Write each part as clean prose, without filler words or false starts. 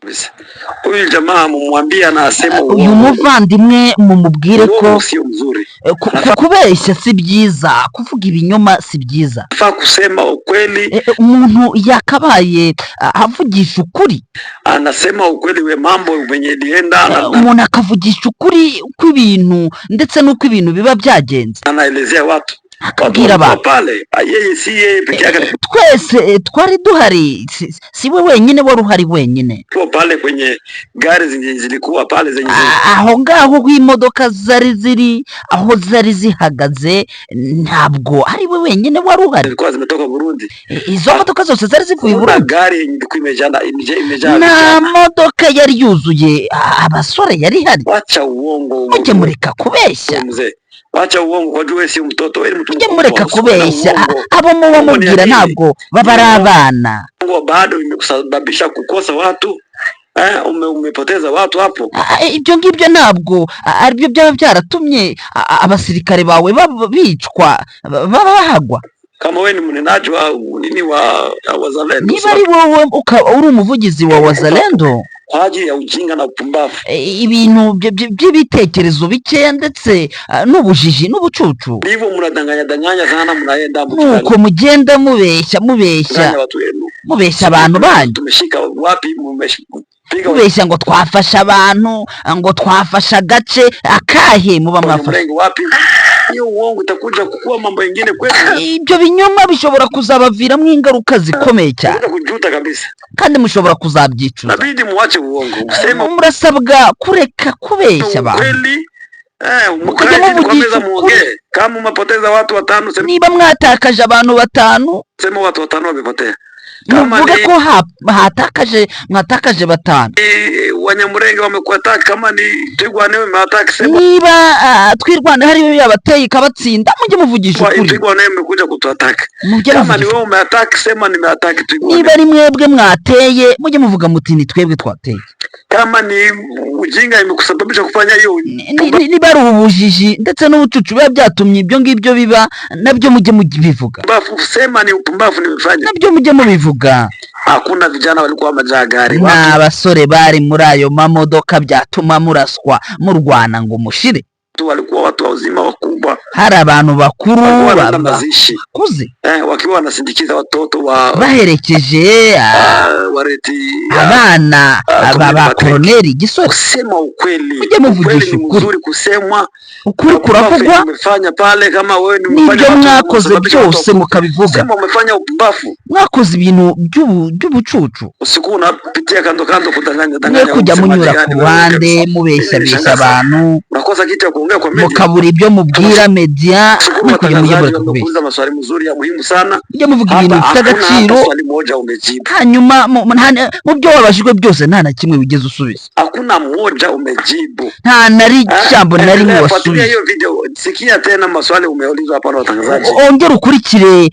Kabisa. Huyu jamaa mumwambie anasema Uyu uongo. muvandimwe mumubwire ko Uongo sio mzuri. Kubeshya si byiza, kuvuga ibinyoma si byiza. Anafaa kusema ukweli, Umuntu yakabaye avugisha ukuri. Anasema ukweli we mambo venye ilienda, Umuntu akavugisha ukuri kw'ibintu ndetse n'uko ibintu biba byagenze, anaelezea watu. Watu akabwira walikuwa abantu. pale. Yeye si yeye peke yake Twese twari duhari, si we wenyine wari uhari wenyine. alikuwa pale kwenye gari zenye zilikuwa pale zenye Aho ngaho aho imodoka zari ziri, aho zari zihagaze, ntabwo ari we wenyine wari uhari. Zilikuwa zimetoka Burundi. Izo modoka zose zari zivuye i Kuna Burundi. gari yenye ilikuwa imejaa Nta vijana. modoka yari yuzuye abasore yari ihari. Wacha uongo Mujye mureka kubeshya. mzee. Wacha uongo kwa juu wewe sio mtoto, wewe ni mtu Mujye mkubwa. mureka Usikuwe na kubeshya. uongo. Abo muba Uongo ni mubwira ya nini? ntabwo baba ari abana. Uongo bado imekusababisha kukosa watu eh, umepoteza watu hapo. Ibyo ngibyo ntabwo aribyo byaba byaratumye abasirikare bawe bicwa, baba bahagwa. Kama wewe ni mnenaji wa nini wa wazalendo, Niba ari wowe uri umuvugizi wa Wazalendo, kwa ajili ya ujinga na upumbavu. Ibintu by'ibitekerezo bikeya ndetse n'ubujiji n'ubucucu. Ndivyo mnadanganya danganya sana, mnaenda Nuko mugenda mubeshya mubeshya mkidanganya watu wenu. mubeshya abantu banyu. Tumeshika wapi? Mmepiga Mubeshya ngo twafashe abantu, ngo twafashe agace akahe muba mwafashe? Mrengo wapi? Hiyo uongo itakuja kukua mambo mengine kwenu. Ibyo binyoma bishobora kuzabaviramo ingaruka zikomeye cyane. Utakuja kujuta kabisa. Kandi mushobora kuzabyicuza. Inabidi muache uongo, useme Murasabwa kureka kubeshya abantu. ukweli. Eh, Mukajya mkae chini kwa muvugisha meza ukuri. muongee. Kama umepoteza watu watano, sema, Niba mwatakaje abantu batanu, sema watu watano wamepotea. Kama muvuge ni ko hatakaje mwatakaje batanu. Wanyamurenge wamekuattack, kama ni Twirwaneho imeattack, sema Niba Twirwaneho ariyo yabateye ikabatsinda, mujye muvugisha ukuri. Twirwaneho imekuja kutuattack. Mujye Kama ni muvugisha. wewe umeattack, sema nimeattack Twirwaneho. Niba ari mwebwe mwateye, mujye muvuga muti ni twebwe twateye. Kama ni ujinga imekusababisha kufanya hiyo Niba ari ubujiji ndetse n'ubucucu biba byatumye ibyo ngibyo biba, nabyo mujye mubivuga. Upumbavu, sema ni upumbavu nimefanya. Nabyo mujye mubivuga. Hakuna vijana walikuwa wamejaa gari. Nta Wapi? basore bari muri ayo mamodoka byatuma muraswa murwana ngo mushire. Walikuwa watu wazima wakubwa, Hari abantu bakuru walikuwa wanaenda mazishi bakuze eh, wakiwa wanasindikiza watoto wa baherekeje wareti abana Colonel ba Patrick. Koroneri Gisore. Kusema ukweli, Mujye muvugisha ukweli ni ukuri. mzuri kusemwa. Ukuri Upumbavu kuravugwa. umefanya pale, kama wewe ni umefanya N'ibyo watu mwakoze umesababisha watu byose wakufe. mukabivuga. Sema umefanya upumbavu, Mwakoze ibintu by'ubucucu. usiku unapitia kando kando kudanganya Mwe danganya. kujya Usemaji munyura ku gani wewe ruhande kabisa? mubeshya Mimi besha nishangaa sana. abantu, Unakosa kitu ya kuongea kwa media. mukabura ibyo mubwira media. Shukuru Mwe kujya mujya watangazaji mureka kubeshya. wamekuuliza maswali mzuri ya muhimu sana. Mujye muvuga Hapa ibintu bifite hakuna agaciro. hata swali moja umejibu. Hanyuma mu byo wabajijwe byose nta na kimwe wigeze usubiza. Hakuna moja umejibu. Nta na jambo na rimwe Endelea fuatilia wasubije. hiyo video, sikia tena maswali umeulizwa hapa na watangazaji. Ongera ukurikire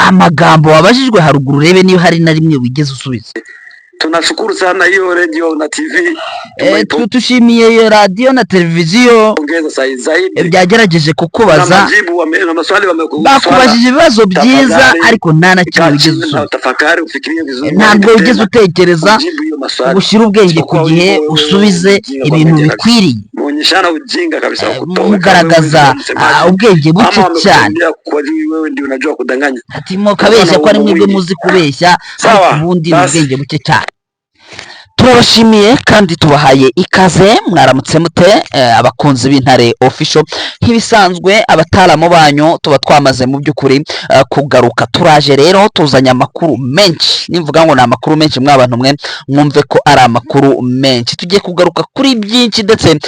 amagambo wabajijwe haruguru, urebe niba hari na rimwe wigeze usubiza. Tunashukuru sana hiyo radio na TV, Tushimiye iyo radiyo na televiziyo tumeipongeza zaidi byagerageje na kukubaza. majibu na maswali wamekuuliza. Bakubajije ibibazo byiza, Tafadhali, ariko nta na kimwe kaa wigeze chini na usubiza. utafakari, ufikirie vizuri, Ntabwo uandike wigeze tena, utekereza ujibu hiyo maswali. ngo ushyire ubwenge ku Isipokuwa gihe, wewe usubize ujinga kwa ibintu media kabisa. bikwiriye. Muonyeshana ujinga kabisa kutoka Mugaragaza ubwenge buke ama cyane. wamekuambia kwa juu wewe ndio unajua kudanganya. Ati mukabeshya ko ari mwebwe muzi kubeshya, Sawa, ariko ubundi ni basi. ubwenge buke cyane. Turabashimiye kandi tubahaye ikaze. Mwaramutse mute, abakunzi b'Intare Official? Nk'ibisanzwe, abataramu banyu tuba twamaze mu by'ukuri kugaruka. Turaje rero tuzanye amakuru menshi. Nimvuga ngo ni amakuru menshi, mwabantu mwe mwumve ko ari amakuru menshi. Tugiye kugaruka kuri byinshi ndetse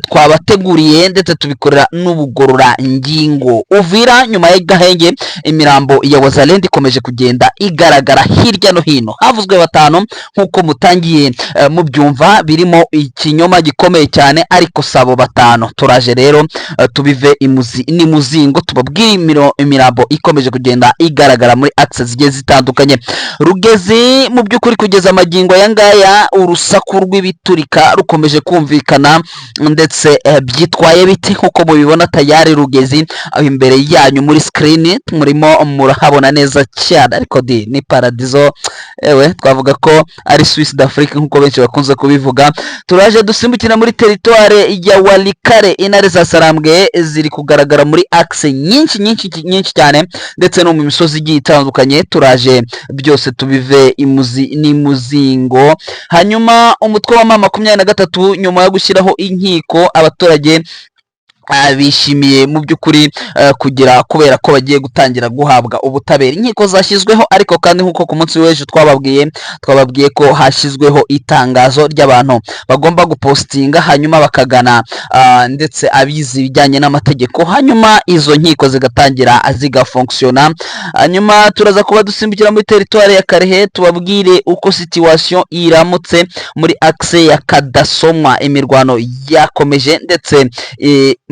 twabateguriye, ndetse tubikorera n'ubugororangingo. Uvira, nyuma y'agahenge, imirambo ya Wazalendo ikomeje kugenda igaragara hirya no hino. Havuzwe batanu nk'uko mutangiye mubyumva, birimo ikinyoma gikomeye cyane, ariko sabo batanu. Turaje rero tubive imuzi n'imuzingo, tubabwire imirambo ikomeje kugenda igaragara muri axe zigiye zitandukanye. Rugezi, mu by'ukuri kugeza amagingo aya ngaya urusaku rw'ibiturika rukomeje kumvikana, ndetse byitwaye biti nk'uko mubibona tayari Rugezi aho imbere yanyu muri screen murimo murahabona neza cyane. Ariko di ni paradizo, ewe twavuga ko ari Suisse d'Afrique nk'uko nk'uko benshi bakunze kubivuga. Turaje dusimbukira muri teritware ya Walikare. Intare za Sarambwe ziri kugaragara muri axe nyinshi nyinshi nyinshi cyane, ndetse no mu misozi igiye itandukanye. Turaje byose tubive imuzi n'imuzingo. Hanyuma umutwe wa M23, nyuma yo gushyiraho inkiko, abaturage bishimiye mu by'ukuri kugira, kubera ko bagiye gutangira guhabwa ubutabera. Inkiko zashyizweho, ariko kandi nk'uko ku munsi w'ejo twababwiye ko hashyizweho itangazo ry'abantu bagomba gupostinga, hanyuma bakagana ndetse abize ibijyanye n'amategeko, hanyuma izo nkiko zigatangira zigafonctionna. Hanyuma turaza kuba dusimbukira muri teritwari ya Karehe, tubabwire uko situation iramutse muri axe ya Kadasomwa. Imirwano yakomeje, ndetse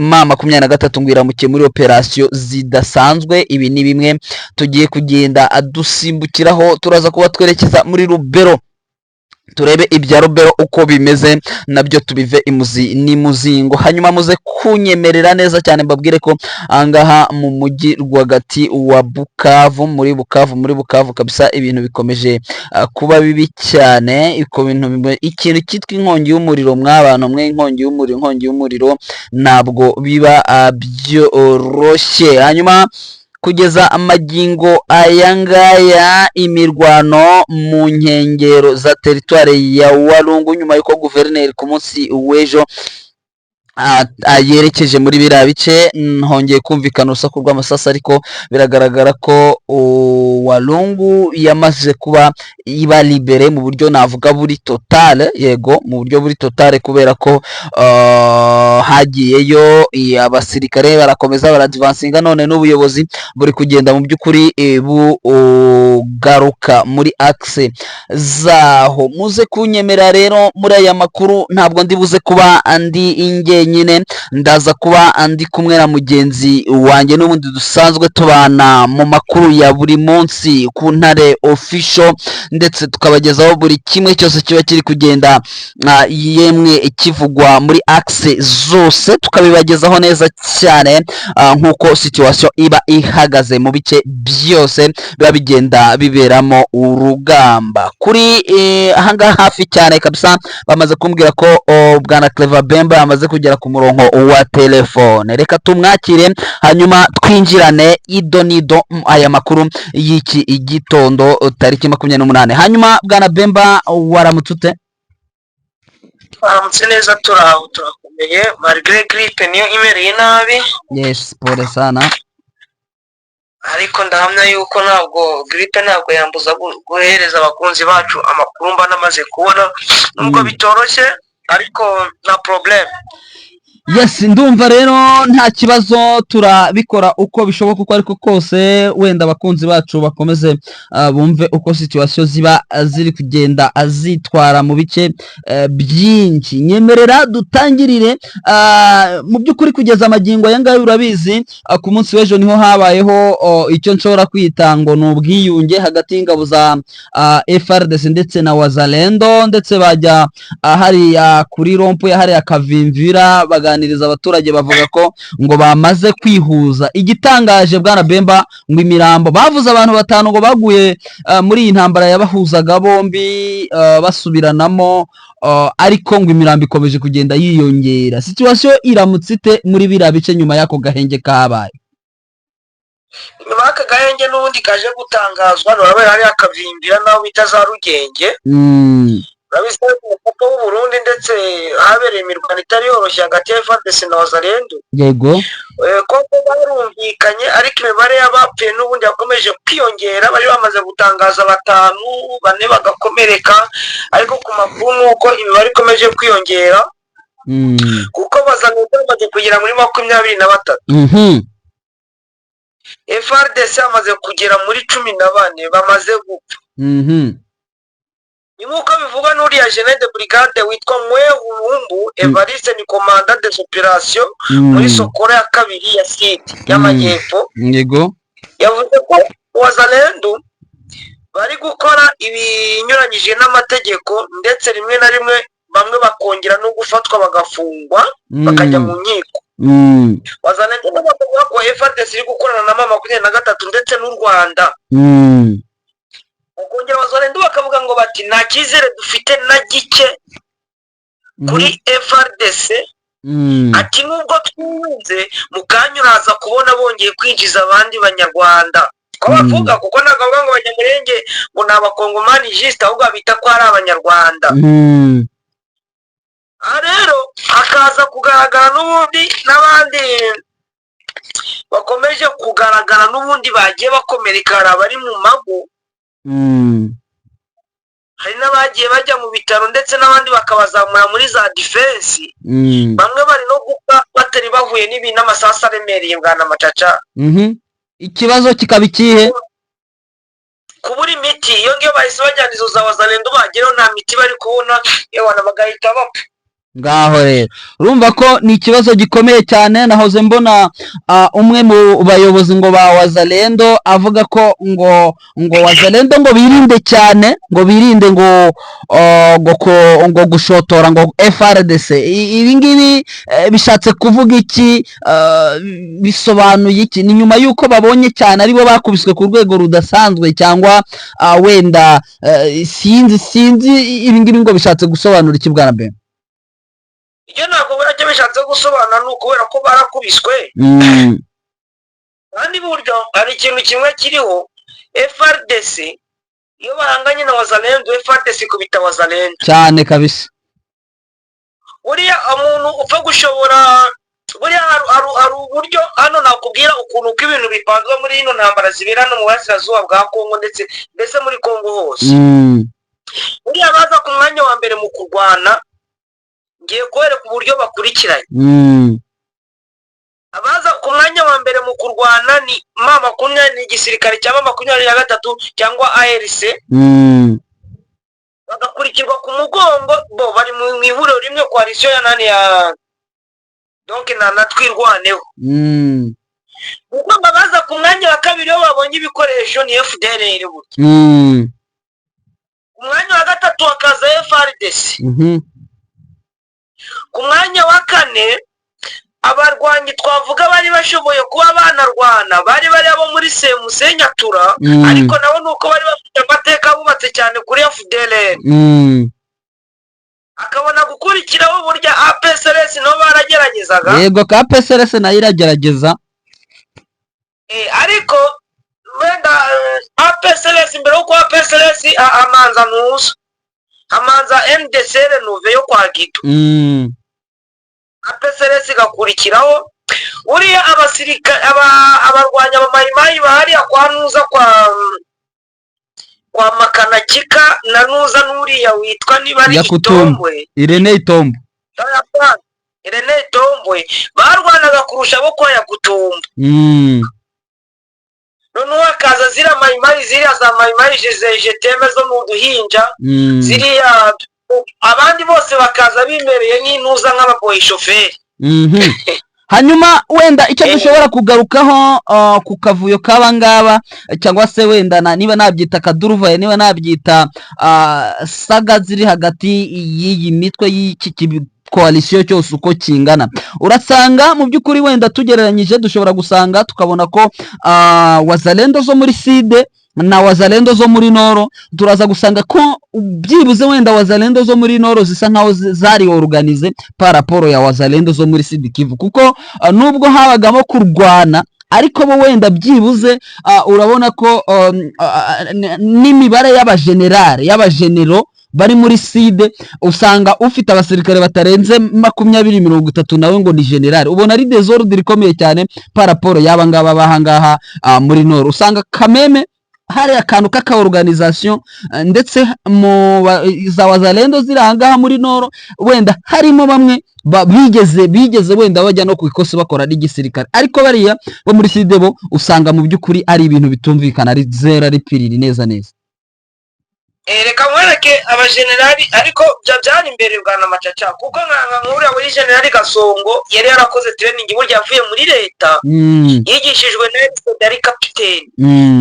M23 ngo iramukiye muri operasiyo zidasanzwe. Ibi ni bimwe tugiye kugenda dusimbukiraho. Turaza kuba twerekeza muri Rubero, turebe ibya Rubero uko bimeze, nabyo tubive imuzi n'imuzingo. Hanyuma muze kunyemerera neza cyane mbabwire ko ahangaha mu mujyi rwagati wa Bukavu, muri Bukavu kabisa ibintu bikomeje kuba bibi cyane. Ikintu cyitwa inkongi y'umuriro, mw'abantu mwe, inkongi y'umuriro, inkongi y'umuriro ntabwo biba byoroshye. Hanyuma kugeza amagingo aya ngaya, imirwano mu nkengero za teritwari ya Walungu, nyuma y'uko guverineri ku munsi w'ejo yerekeje muri biriya bice, hongeye kumvikana urusaku rw'amasasu, ariko biragaragara ko Walungu yamaze kuba iba libérée mu buryo navuga buri totale. Yego, mu buryo buri totale, kubera ko hagiyeyo abasirikare, barakomeza baradvancinga, none n'ubuyobozi buri kugenda mu by'ukuri bugaruka muri axe zaho. Muze kunyemera rero, muri aya makuru ntabwo ndi buze kuba andi njyenyine, ndaza kuba andi kumwe na mugenzi wanjye n'ubundi dusanzwe tubana mu makuru ya buri munsi ku Ntare Official, ndetse tukabagezaho buri kimwe cyose kiba kiri kugenda yemwe kivugwa muri axe zose, tukabibagezaho neza cyane nk'uko situation iba ihagaze mu bice byose biba bigenda biberamo urugamba. Kuri ahangaha hafi cyane kabisa, bamaze kumbwira ko bwana Clever Bemba yamaze kugera ku murongo wa telefone. Reka tumwakire, hanyuma twinjirane ido nido aya makuru y'iki gitondo, tariki 28. Hanyuma bwana Bemba, waramutse ute? Twaramutse neza, turaho, turakomeye, malgré grippe niyo imereye nabi. Yes, pole sana. Ariko ndahamya yuko ntabwo grippe ntabwo yambuza guhereza abakunzi bacu amakuru mba namaze kubona, nubwo bitoroshye, ariko nta problème. Yes, ndumva rero nta kibazo, turabikora uko bishoboka uko ariko kose. Wenda abakunzi bacu bakomeze bumve uko situation ziba ziri kugenda zitwara mu bice byinshi. Nyemerera dutangirire mu by'ukuri kugeza amagingo aya ngaya, urabizi, ku munsi w'ejo niho habayeho icyo nshobora kwita ngo ni ubwiyunge hagati y'ingabo za FARDC ndetse na Wazalendo, ndetse bajya hariya kuri rond-point hariya Kavimvira, baganiriza abaturage, bavuga ko ngo bamaze kwihuza. Igitangaje, bwana Bemba, ngo imirambo, bavuze abantu batanu ngo baguye muri iyi ntambara yabahuzaga bombi, basubiranamo, ariko ngo imirambo ikomeje kugenda yiyongera. Situation iramutse ite muri biriya bice nyuma y'ako gahenge kabaye? Nyuma y'aka gahenge n'ubundi kaje gutangazwa, urabona hariya Kavimbira n'aho bita za Rugenge, urabizi ko ku mupaka w'u Burundi, ndetse habereye imirwano itari yoroshye hagati ya FARDC na Wazalendo. Koko barumvikanye, ariko imibare y'abapfuye n'ubundi yakomeje kwiyongera. Bari bamaze gutangaza batanu, bane bagakomereka, ariko ku makuru ni uko imibare ikomeje kwiyongera, kuko Wazalendo bamaze kugera muri 23, FARDC bamaze kugera muri 14 bamaze gupfa. Ni nk'uko bivugwa n'uriya général de brigade witwa Mwehurumbu Evariste, ni commandant des opérations muri Sokola ya kabiri ya Sud y'Amajyepfo. Yavuze ko Wazalendo bari gukora ibinyuranyije n'amategeko, ndetse rimwe na rimwe bamwe bakongera no gufatwa, bagafungwa, bakajya mu nkiko. Wazalendo nabo bakavuga ko FARDC iri gukorana na M23 ndetse n'u Rwanda. Bakongera Wazalendo bakavuga ngo bati: "Nta cyizere dufite na gike kuri FARDC." Ati: "Nubwo twiyunze, mu kanya uraza kubona bongeye kwinjiza abandi Banyarwanda." Ko bavuga, kuko ntabwo bavuga ngo Abanyamurenge ngo ni Abakongomani juste, ahubwo bita ko ari Abanyarwanda. Aha rero hakaza kugaragara n'ubundi n'abandi bakomeje kugaragara, n'ubundi bagiye bakomereka. Hari abari mu mago, hari n'abagiye bajya mu bitaro, ndetse n'abandi bakabazamura muri za defense. Bamwe bari no gupfa batari bahuye n'ibintu n'amasasu aremereye, bwana Macaca. Ikibazo kikaba ikihe? Kubura imiti. Iyo ngiyo bahise bajyana izo za Wazalendo, bageraho nta miti bari kubona, yewana bagahita bapfa. Ngaho rero urumva ko ni ikibazo gikomeye cyane. Nahoze mbona umwe mu bayobozi ngo ba Wazalendo avuga ko ngo Wazalendo ngo birinde cyane, ngo birinde ngo gushotora ngo FARDC. Ibi ngibi bishatse kuvuga iki? Bisobanuye iki? Ni nyuma y'uko babonye cyane aribo bakubiswe ku rwego rudasanzwe, cyangwa wenda sinzi ibi ngibi ngo bishatse gusobanura iki, bwana Ben? Ibyo ntabwo icyo bishatse gusobanura, ni ukubera ko barakubiswe. Kandi buryo hari ikintu kimwe kiriho: FARDC iyo bahanganye na Wazalendo, FARDC ikubita Wazalendo. Cyane kabisa. Buriya umuntu upfa gushobora, buriya hari uburyo hano nakubwira ukuntu uko ibintu bipanzwe muri ino ntambara zibera hano mu burasirazuba bwa Kongo, ndetse mbese muri Kongo hose. Buriya baza ku mwanya wa mbere mu kurwana, ngiye kubereka uburyo bakurikiranye. Abaza ku mwanya wa mbere mu kurwana ni M20, ni igisirikare cya M23 cyangwa ARC, bagakurikirwa ku mugongo, bo bari mu ihuriro rimwe, coalition ya nani ya donc na Twirwaneho. Kuko ngo abaza ku mwanya wa kabiri iyo babonye ibikoresho ni FDLR burya. Ku mwanya wa gatatu hakaza FARDC. Ku mwanya wa kane, abarwanyi twavuga bari bashoboye kuba banarwana bari abo muri Semusenyatura, ariko nabo ni uko bari bafite amateka bubatse cyane kuri FDLR. Akabona gukurikiraho burya APCLS, nabo barageragezaga. Yego, ka PSRS nayo iragerageza. Ariko wenda APCLS, mbere y'uko APCLS amanza ntuza, amanza MDC renouvelé yo kwa Gito. APCLS igakurikiraho. Buriya abasirikare abarwanya abamayimayi bahariya kwa nuza, kwa Makanakika na nuza n'uriya witwa niba ari Yakutumba. Itombwe. Irene Itombo. Irene Itombwe, barwanaga kurusha abo kwa Yakutumba. Noneho hakaza ziriya mayimayi, ziriya za mayimayi jeteme zo mu duhinja. Ziriya abandi bose bakaza bimereye nk'intuza, nk'ababoyi shoferi. Hanyuma wenda icyo dushobora kugarukaho ku kavuyo k'aba ngaba, cyangwa se wenda niba nabyita akaduruvayo, niba nabyita saga ziri hagati y'iyi mitwe y'iki coalition cyose uko kingana, urasanga mu by'ukuri wenda tugereranyije dushobora gusanga tukabona ko Wazalendo zo muri Sud na Wazalendo zo muri Nord, turaza gusanga ko byibuze wenda Wazalendo zo muri Nord zisa nkaho zari organisées par rapport ya Wazalendo zo muri Sud Kivu, kuko nubwo habagamo kurwana, ariko bo wenda byibuze urabona ko n'imibare y'abajenerali, y'abajenero bari muri Sud, usanga ufite abasirikare batarenze 20, 30, nawe ngo ni generali. Ubona ari désordre ikomeye cyane par rapport y'aba ngaba b'ahangaha muri Nord. Usanga kameme hari akantu k'aka organisation, ndetse mu za Wazalendo ziri ahangaha muri Nord wenda harimo bamwe bigeze wenda bajya no ku ikosi bakora n'igisirikare, ariko bariya bo muri Sud bo usanga mu by'ukuri ari ibintu bitumvikana, ari zero, ari piriri neza neza. Reka nkwereke abajenerali, ariko bya byari imbere, bwana Macaca, kuko nka nk'uriya muri generali Gasongo yari yarakoze training, burya yavuye muri leta, yigishijwe na Episode, yari kapiteni.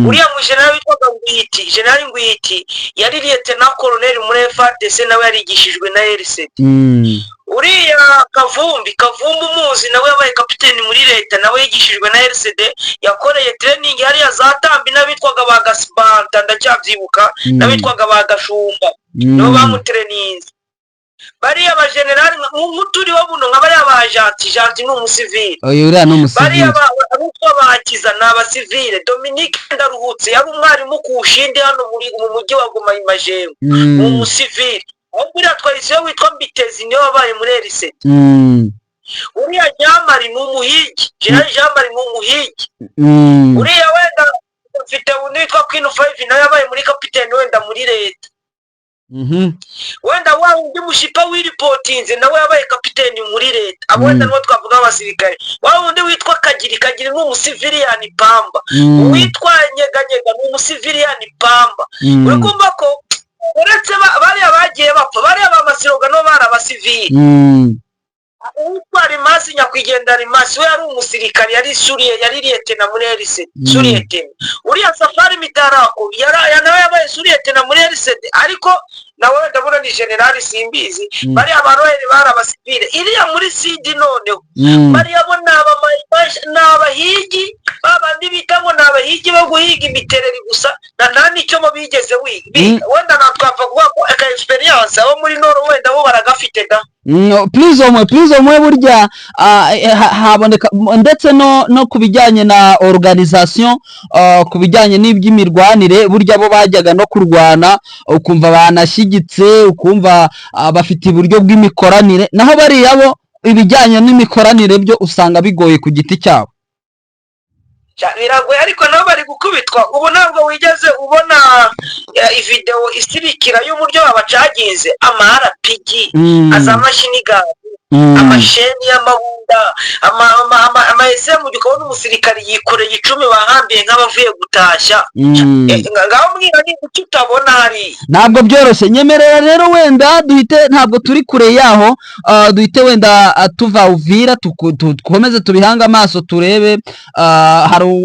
Uriya mu generali witwaga Ngwiti, generali Ngwiti, yari lieutenant colonel muri FARDC, nawe yarigishijwe na RCD. Uriya Kavumbi, Kavumbi umuzi, nawe yabaye kapiteni muri leta, nawe yigishijwe na RCD, yakoreye training hariya za Tambi n'abitwaga ba Gasibanta, ndacyabyibuka, n'abitwaga ba Gashumba, nibo bamutereninze. Bariya bajenerali nk'uturiho buno, nka bariya ba Janti, Janti ni umusivili. Oya, uriya ni Bariya umusivili. Abitwa bakiza ni abasivile. Dominique Ndaruhutse yari umwarimu ku Ushindi hano mu mujyi wa Goma i Majengo, ni umusivili. Ahubwo uriya twahise witwa Mbitezi niwe wabaye muri RCD. Uriya Jamari ni umuhigi, General Jamari ni umuhigi. Uriya wenda ufite undi witwa Queen Five, nawe yabaye muri kapiteni wenda muri leta. Wenda wa wundi Mushipa wiripotinze nawe yabaye kapiteni muri leta. Abo wenda nibo twavuga abasirikare. Wa wundi witwa Kagiri, Kagiri ni umusiviliyani pamba. Uwitwa Nyeganyega ni umusiviliyani pamba. Uri kumva ko uretse bariya bagiye bapfa, bariya ba Masiroga nabo bari abasivili. Uwitwa Rimasi, nyakwigendera Rimasi, we yari umusirikare, yari suriye, yari lieutenant muri RCD, sous-lieutenant. Uriya Safari Mitarako nawe yabaye sous-lieutenant muri RCD, ariko nawe ndabona ni generali, simbizi. Bariya ba Roheri bari abasivile. Iriya muri sidi noneho, bariya bo ni abahigi, babandi bita ngo ni abahigi bo guhiga imitereri gusa, na nta n'icyo bo bigeze wiga. Wenda natwapfa kuvuga ko aka experience abo muri nord wenda bo baragafite da. Plus au moins burya haboneka ndetse no ku bijyanye na organisation, ku bijyanye n'iby'imirwanire, burya bo bajyaga no kurwana ukumva banashyigitse, ukumva bafite uburyo bw'imikoranire, naho bariya bo ibijyanye n'imikoranire byo usanga bigoye ku giti cyabo. Biragoye, ariko nabo bari gukubitwa. Ubu ntabwo wigeze ubona ividewo isirikira y'uburyo babacaginze ama RPG, aza machine gun, amasheni y'amabunda, ama SM, ukabona umusirikari yikoreye 10 bahambiye nk'abavuye gutashya. Ngaho mbwira, ni kuki utabona hariya? Ntabwo byoroshye. Nyemerera rero wenda duhite, ntabwo turi kure yaho, duhite wenda tuva Uvira, dukomeze tubihange amaso turebe.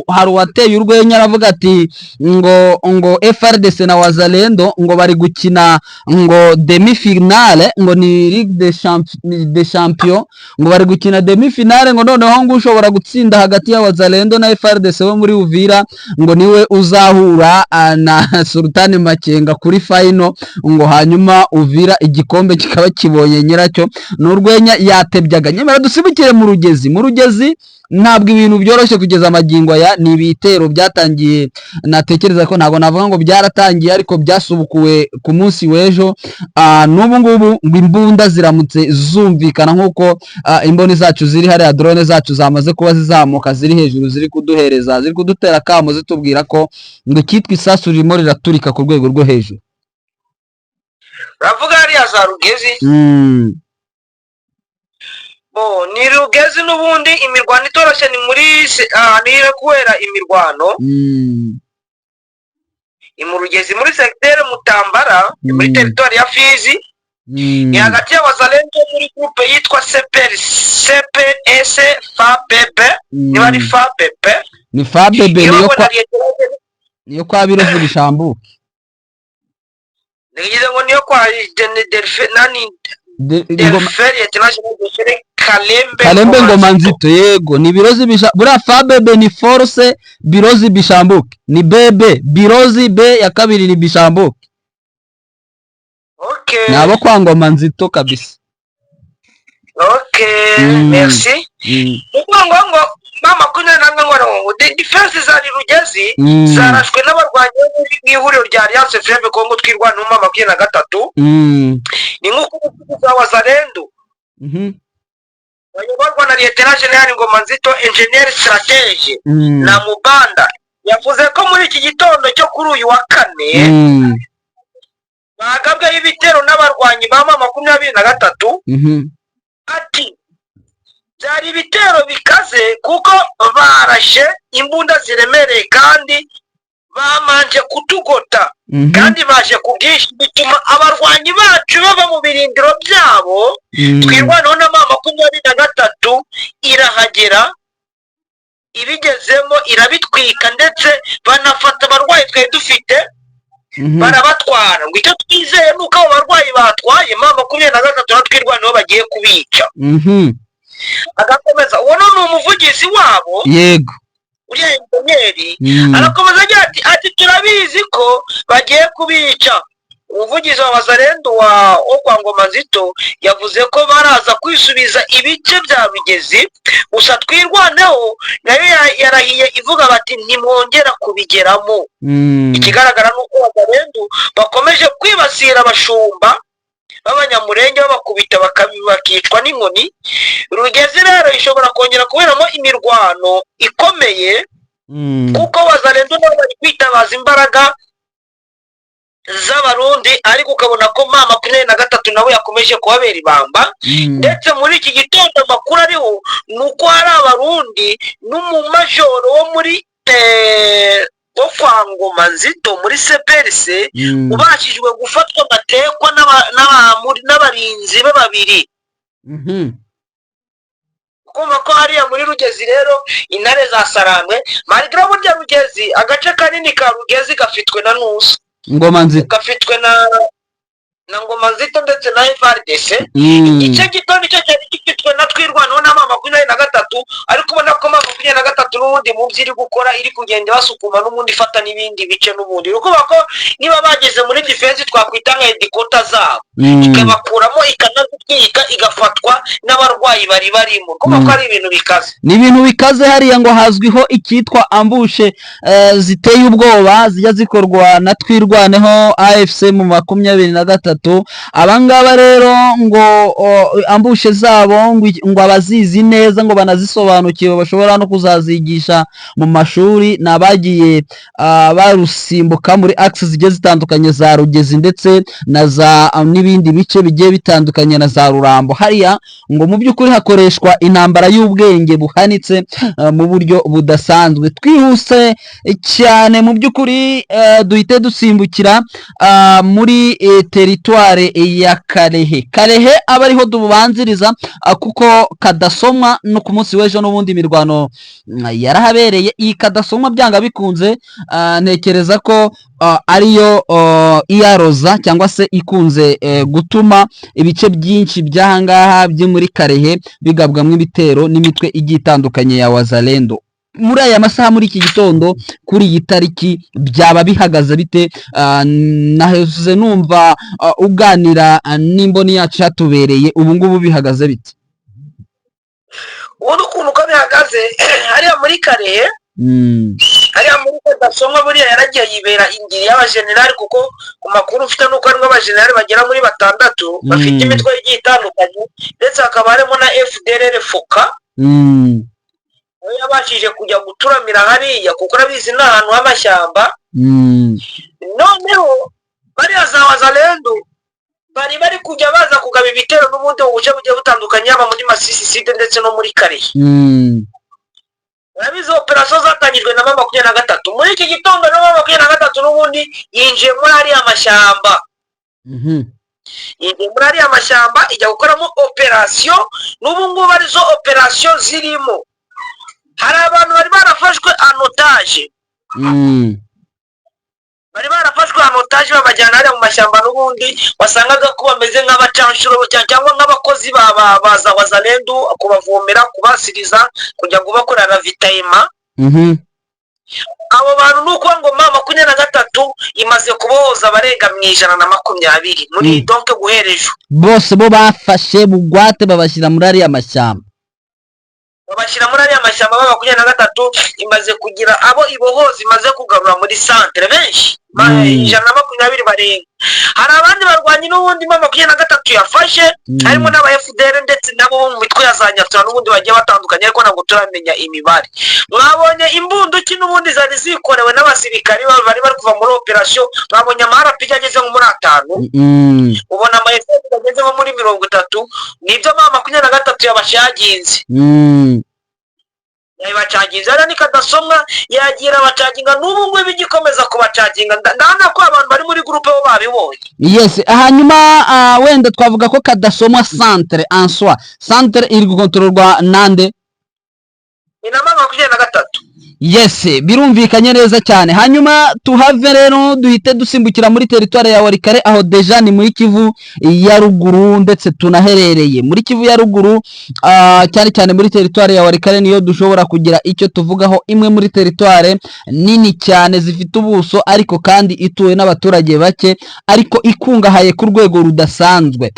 Hari uwateye urwenya aravuga ati ngo FARDC na Wazalendo ngo bari gukina ngo demi finale, ngo ni Ligue des Champions, ngo bari gukina demi finale, ngo noneho ngo ushobora gutsinda hagati ya Wazalendo na FARDC bo muri Uvira ngo niwe uzahura na Sultani Makenga kuri final, ngo hanyuma Uvira igikombe kikaba kibonye nyiracyo. Ni urwenya yatebyaga. Nyamara dusibukire mu Rugezi. Mu Rugezi ntabwo ibintu byoroshye kugeza amagingo aya. Ni ibitero byatangiye, natekereza ko ntabwo navuga ngo byaratangiye, ariko byasubukuwe ku munsi w'ejo. N'ubu ngubu ngo imbunda ziramutse zumvikana nk'uko imboni zacu ziri hariya, drone zacu zamaze kuba zizamuka, ziri hejuru, ziri kuduhereza, ziri kudutera akamo, zitubwira ko ngo icyitwa isasu ririmo riraturika ku rwego rwo hejuru. Uravuga hariya za Rugezi? Bo ni Rugezi n'ubundi imirwano itoroshye, ni muri ni kubera imirwano ni mu Rugezi, muri secteur Mutambara, ni muri teritwari ya Fizi. Ni hagati y'Abazalendo muri groupe yitwa CPR CPS FABB, niba ari FABB. Ni FABB, niyo iyobowe kwa na Lieutenant niyo kwa Birozi Bishambuke. Nigize ngo niyo kwa Delphin nani? Ngoma Delphin, Lieutenant General Delphin Kalembe. Kalembe Ngoma Nzito, yego, ni Birozi Bisha. Buriya FABB ni Force Birozi Bishambuke, ni BB Birozi, B ya kabiri ni Bishambuke. Ni abo kwa Ngoma Nzito kabisa. Okay. Merci. Ukuvuga ngo ba 21 ngo defense za Rugezi zarashwe n'abarwanyi bo mu ihuriro rya Alliance Fleuve Congo Twirwaneho M23. Ni nk'uko umuvugizi wa Wazalendo bayoborwa na Lieutenant General Ngoma Nzito, Ingénieur Stratège na Mubanda, yavuze ko muri iki gitondo cyo kuri uyu wa kane bagabweho ibitero n'abarwanyi ba M23. Ati byari ibitero bikaze kuko barashe imbunda ziremereye kandi bamanje kutugota, kandi baje ku bwinshi, bituma abarwanyi bacu bava mu birindiro byabo. Twirwaneho na M23 irahagera, ibigezemo irabitwika, ndetse banafata abarwayi twari dufite. Barabatwara. Ngo icyo twizeye ni uko abo barwayi batwaye, M23 na Twirwaneho bagiye kubica. Agakomeza, uwo ni umuvugizi wabo, uriya enjeniyeri. Arakomeza agira ati "Turabizi ko bagiye kubica." Umuvugizi wa Wazalendo wo kwa Ngoma Nzito yavuze ko baraza kwisubiza ibice bya Rugezi. Gusa Twirwaneho nayo yarahiye ivuga bati: "Ntimwongera kubigeramo." Ikigaragara ni uko Wazalendo bakomeje kwibasira abashumba b'Abanyamurenge, babakubita bakicwa n'inkoni. Rugezi rero ishobora kongera kuberamo imirwano ikomeye, kuko Wazalendo nabo bari kwitabaza imbaraga z'Abarundi, ariko ukabona ko M23 nabo yakomeje kubabera ibamba. Ndetse muri iki gitondo amakuru ariho ni uko hari Abarundi n'umumajoro wo muri wo kwa Ngoma Nzito muri CPRC ubashijwe gufatwa amatekwa n'abarinzi be babiri. Kumva ko hariya muri Rugezi rero intare za Sarambwe, malgré burya Rugezi, agace kanini ka Rugezi gafitwe na Nusa Ngoma Nzito. Gafitwe na Ngoma Nzito ndetse na FARDC. Igice gito nicyo cyari gifitwe na Twirwaneho na M23, ariko ubona ko M23 n'ubundi mu byo iri gukora iri kugenda basukuma n'ubundi, ifata n'ibindi bice n'ubundi. Ni ukuvuga ko niba bageze muri defense twakwita nka headquarter zabo, ikabakuramo, ikanazitwika, igafatwa n'abarwayi bari barimo. Kuvuga ko ari ibintu bikaze. Ni ibintu bikaze hariya. Ngo hazwiho icyitwa ambush ziteye ubwoba zijya zikorwa na Twirwaneho, AFC M23. Abangaba rero ngo ambush zabo ngo abazizi neza, ngo banazisobanukiwe, bashobora no kuzazigisha mu mashuri, ni abagiye barusimbuka muri axe zigiye zitandukanye za Rugezi ndetse na za n'ibindi bice bigiye bitandukanye na za Rurambo. Hariya ngo mu by'ukuri hakoreshwa intambara y'ubwenge buhanitse mu buryo budasanzwe. Twihuse cyane mu by'ukuri, duhite dusimbukira muri territoire ya Kalehe. Kalehe aba ariho tubanziriza, kuko Kadasomwa no ku munsi w'ejo n'ubundi mirwano yarahabereye. Iyi Kadasomwa byanga bikunze, ntekereza ko ariyo iyaroza cyangwa se ikunze gutuma ibice byinshi by'ahangaha byo muri Kalehe bigabwamo ibitero n'imitwe igiye itandukanye ya Wazalendo. Muri aya masaha, muri iki gitondo, kuri iyi tariki, byaba bihagaze bite? Naheze numva uganira n'imboni yacu yatubereye. Ubu ngubu bihagaze bite? Ubundi ukuntu uko bihagaze hariya muri Kalehe, hariya muri Kadasomwa, buriya yaragiye yibera ingiri y'abajenerali, kuko ku makuru mfite nuko harimo abajenerali bagera muri batandatu bafite imitwe igiye itandukanye, ndetse hakaba harimo na FDLR FOCA. Nawe yabashije kujya guturamira hariya, kuko urabizi ni ahantu h'amashyamba. Noneho bariya za Wazalendo bari kujya baza kugaba ibitero n'ubundi mu buce bugiye butandukanye, yaba muri Masisi Sud ndetse no muri Kalehe. Urabizi operasiyo zatangijwe na M23. Muri iki gitondo na M23 n'ubundi yinjiye muri ariya mashyamba, yinjiye muri ariya mashyamba ijya gukoramo operasiyo. N'ubu ngubu arizo operasiyo zirimo. Hari abantu bari barafashwe en otage, bari barafashwe en otage, babajyana hariya mu mashyamba. N'ubundi wasangaga ko bameze nk'abacanshuro cyangwa nk'abakozi ba za Wazalendo, kubavomera, kubasiriza, kujya kubakorera ravitaillement. Abo bantu ni ukuvuga ngo M23 imaze kubohoza abarenga mu 120 muri donc guhera ejo. Bose bo bafashe bugwate, babashyira muri ariya mashyamba. Babashyira muri ariya mashyamba. M23 imaze kugira abo ibohoza, imaze kugarura muri centre benshi, 120 barenga. Hari abandi barwanyi n'ubundi M23 yafashe, harimo n'aba FDLR ndetse nabo bo mu mitwe ya za Nyatura n'ubundi bagiye batandukanye, ariko ntabwo turamenya imibare. Mwabonye imbunduki n'ubundi zari zikorewe n'abasirikari bari kuva muri operasiyo. Mwabonye ama RPG ageze nko muri atanu, ubona ama FDLR ageze nko muri 30. Nibyo M23 yabashaginze, yabibacaginze. Hariya ni Kadasomwa, yagira abacaginga, n'ubu ngubu igikomeza kubacaginga. Ndabona ko abantu bari muri groupe bo babibonye. Yes, hanyuma wenda twavuga ko Kadasomwa centre en soi, centre iri gukontororwa nande? Ni na M23. Yes, birumvikanye neza cyane. Hanyuma tuhave rero, duhite dusimbukira muri teritwari ya Walikale, aho déjà ni muri Kivu ya Ruguru, ndetse tunaherereye muri Kivu ya Ruguru, cyane cyane muri teritwari ya Walikale niyo dushobora kugira icyo tuvugaho, imwe muri teritwari nini cyane zifite ubuso, ariko kandi ituwe n'abaturage bake, ariko ikungahaye ku rwego rudasanzwe.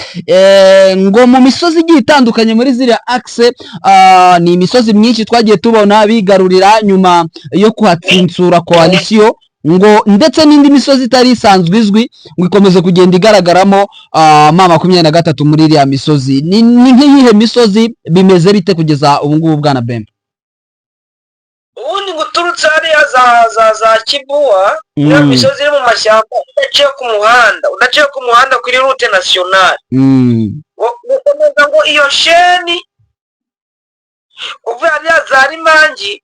Ngo mu misozi igiye itandukanye muri ziriya axe, ni imisozi myinshi twagiye tubona bigarurira nyuma yo kuhatsinsura coalition, ngo ndetse n'indi misozi itari isanzwe izwi ngo ikomeze kugenda igaragaramo M23 muri iriya misozi. Ni nk'iyihe misozi? Bimeze bite kugeza ubu ngubu, bwana Bemba? Ubundi ngo uturutse hariya za Kibuwa, niyo misozi iri mu mashyamba, udaciye ku muhanda kuri route nationale, gukomeza ngo iyo chaîne uvuye hariya za Rimangi,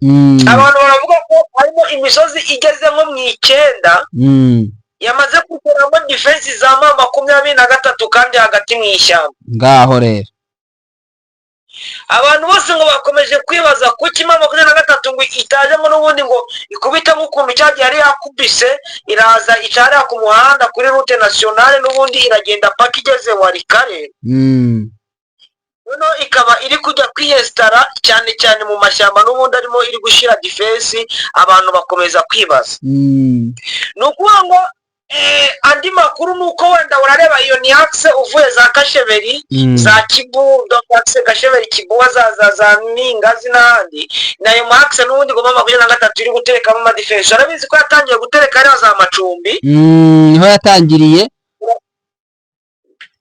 abantu baravuga ko harimo imisozi igeze nko mu 9 yamaze kugeramo défense za M23, kandi hagati mu ishyamba. Ngaho rero. Abantu bose ngo bakomeje kwibaza kuki M23 ngo itajemo n'ubundi ngo ikubite nk'ukuntu cyagiye yari yakubise, iraza ica hariya ku muhanda kuri route nationale, n'ubundi iragenda paka igeze Walikale, noneho ikaba iri kujya kwiyesitara cyane cyane mu mashyamba, n'ubundi arimo iri gushyira défense. Abantu bakomeza kwibaza. Ni ukuvuga ngo andi makuru ni uko wenda urareba iyo ni axe uvuye za Kasheberi, za Kibu, donc axe Kasheberi, Kibuwa, za Ningazi n'ahandi, ni ayo ma axe n'ubundi ngoma 23 iri guterekamo ama défense. Urabizi ko yatangiye gutereka hariya za Macumbi. Niho yatangiriye.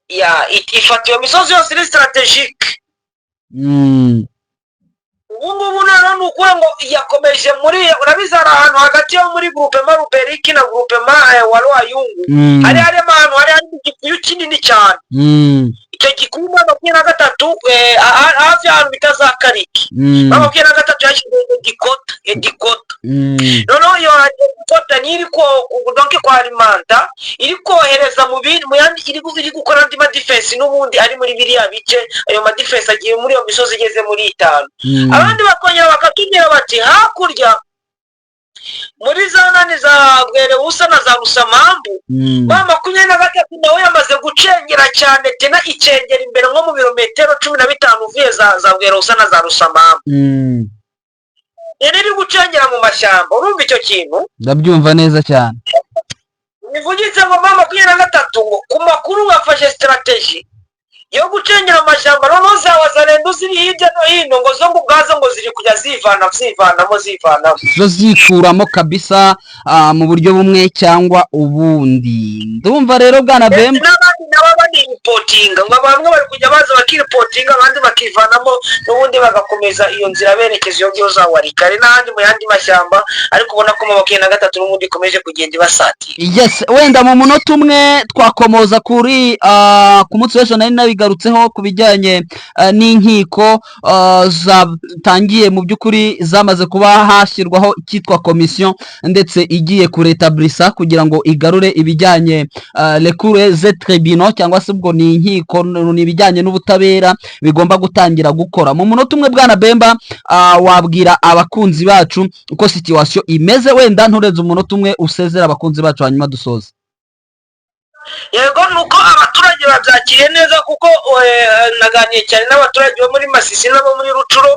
Ya, ifata iyo misozi yose iri stratégique. Ubu ngubu noneho ni ukuvuga ngo yakomeje muri, urabizi, hari ahantu hagati yo muri groupement Ruberiki na groupement Waruayungu, hari harimo ahantu hari igikuyu kinini cyane. Icyo gikuyu M23, hafi y'ahantu bita za Kariki, M23 yashyize edikota edikota. Noneho iyo edikota niyo iri ko donc kwa alimenta, iri kohereza mu bindi, mu yandi, iri gukora andi ma défense n'ubundi ari muri biriya bice. Ayo ma défense agiye muri iyo misozi igeze muri itanu. Abandi bakongera bakatubwira bati hakurya muri za nani, za Bwerewusa na za Rusamambu, M23 nawe yamaze gucengera cyane, tena icengera imbere nko mu birometero 15 uvuye za Bwerewusa na za Rusamambu. Rero iri gucengera mu mashyamba. Urumva icyo kintu? Ndabyumva neza cyane. Bivugitse ngo M23 ngo ku makuru bafashe stratégie yo gucengera amashyamba, noneho za Wazalendo ziri hirya no hino ngo zo ngo ubwazo ngo ziri kujya zivana, zivanamo, zivanamo. Zo zikuramo kabisa, mu buryo bumwe cyangwa ubundi. Ndumva rero, bwana ndetse Bemba, n'abandi nabo baniripotinga, ngo bamwe bari kujya baza bakiripotinga, abandi bakivanamo, n'ubundi bagakomeza iyo nzira berekeza iyo ngiyo za Walikale n'ahandi mu yandi mashyamba, ariko ubona ko M23 n'ubundi ikomeje kugenda ibasatira. Yes, wenda mu munota umwe twakomoza kuri ku munsi w'ejo nari nabigarutseho ku bijyanye n'inkiko zatangiye, mu by'ukuri zamaze kuba hashyirwaho icyitwa komisiyo, ndetse igiye kuretaburisa kugira ngo igarure ibijyanye les cours et tribunaux, cyangwa se ubwo ni inkiko, ni ibijyanye n'ubutabera bigomba gutangira gukora. Mu munota umwe, bwana Bemba, wabwira abakunzi bacu uko situation imeze, wenda nturenze umunota umwe, usezera abakunzi bacu, hanyuma dusoze. Yego, ni uko abaturage babyakiriye neza, kuko naganiye cyane n'abaturage bo muri Masisi n'abo muri Rutshuru,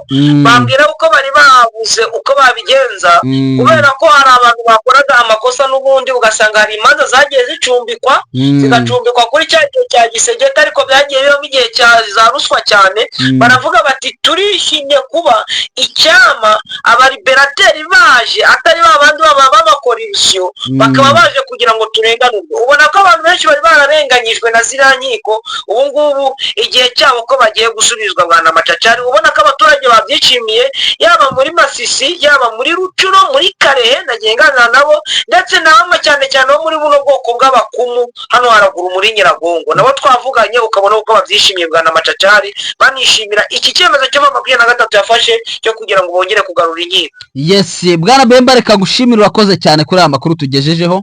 bambwira ko bari babuze uko babigenza, kubera ko hari abantu bakoraga amakosa n'ubundi ugasanga hari imanza zagiye zicumbikwa, zigacumbikwa kuri cya gihe cya Tshisekedi, ariko byagiye bibamo igihe cya za ruswa cyane. Baravuga bati turishimye kuba icyama aba libérateurs baje, atari ba bandi baba b'abakorisiyo, bakaba baje kugira ngo turenganurwe. Ubona ko abantu benshi bari bararenganyijwe na ziriya nkiko, ubu ngubu igihe cyabo ko bagiye gusubizwa. Bwana Macacari, ubona ko abaturage babyishimiye, yaba muri Masisi, yaba muri Rutshuru, muri Kalehe, nagiye nganira nabo, ndetse na bamwe cyane cyane bo muri buno bwoko bw'abakumu hano haraguru muri Nyiragongo, nabo twavuganye, ukabona uko babyishimiye, bwana Macacari, banishimira iki cyemezo cyo M23 yafashe cyo kugira ngo bongere kugarura inkiko. Yes, bwana Bemba, reka gushimira, urakoze cyane kuri aya makuru tugejejeho.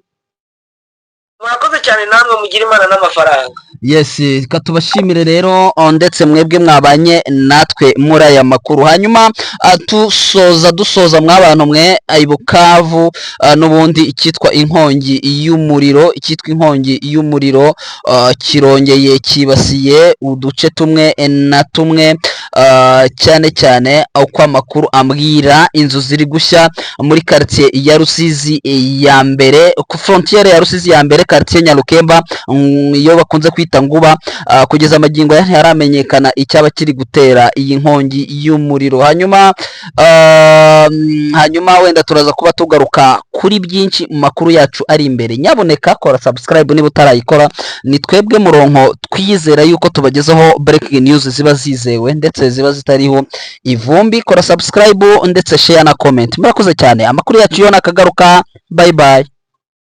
Murakoze cyane namwe, mugire Imana n'amafaranga. Yes, reka tubashimire rero, ndetse mwebwe mwabanye natwe muri aya makuru. Hanyuma dusoza mwabantu mwe, i Bukavu n'ubundi icyitwa inkongi y'umuriro kirongeye cyibasiye uduce tumwe na tumwe, cyane cyane uko amakuru ambwira, inzu ziri gushya muri quartier ya Rusizi ya mbere, ku frontière ya Rusizi ya mbere, quartier Nyarukemba, iyo bakunze kwita Nguba. Kugeza amagingo aya ntiharamenyekana icyaba kiri gutera iyi nkongi y'umuriro. Hanyuma wenda turaza kuba tugaruka kuri byinshi mu makuru yacu ari imbere. Nyaboneka kora subscribe niba utarayikora. Ni twebwe muronko twizera yuko tubagezaho breaking news ziba zizewe ndetse ziba zitariho ivumbi. Kora subscribe ndetse share na comment. Murakoze cyane, amakuru yacu yo nakagaruka. Bye bye.